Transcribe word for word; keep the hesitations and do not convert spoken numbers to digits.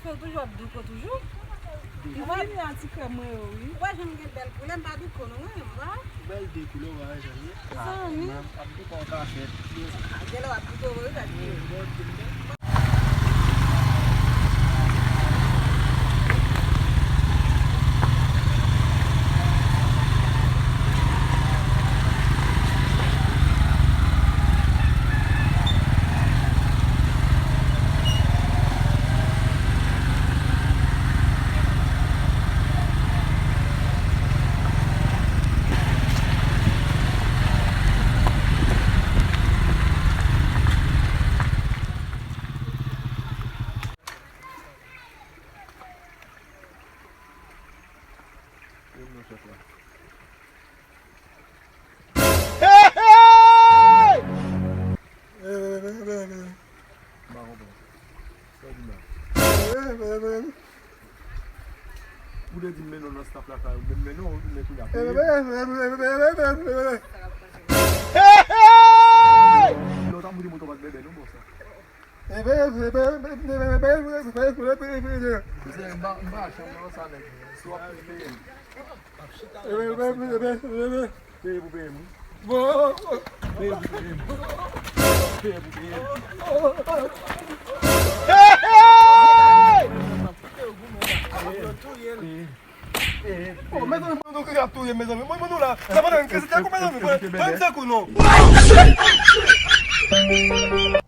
Yo toujou ap douko toujou. M vini a ti krèm mwen yo, wi. Ou wè jan m gen bèl koulè, m pa douko non, mwen, m pa. Bèl de koulè, ou pa wè jan l ye. Zanmi. Ap douko an kachèt. Genlè w ap douko vre, wi, gade. Hey, hey! M pa konprann. Sa w di la? Ou te di m mennen w nan staff lakay ou, men mennen w, men kounye a. Hey, hey! Lè w t ap moute moto pa t bèbè non, bòs la. Mezanmi, m pa, m pa janm nan sa nèg. Si w ap peye m. Peye pou peye m, wi. Peye pou peye m. Peye pou peye m. Peye pou peye m. Oh, mezanmi, pandan w ap touye m, mezanmi. Mwen, mwen, nou la. Sa pandan m kreze tèt ou, mezanmi. Mwen, mwen, m se kou, non.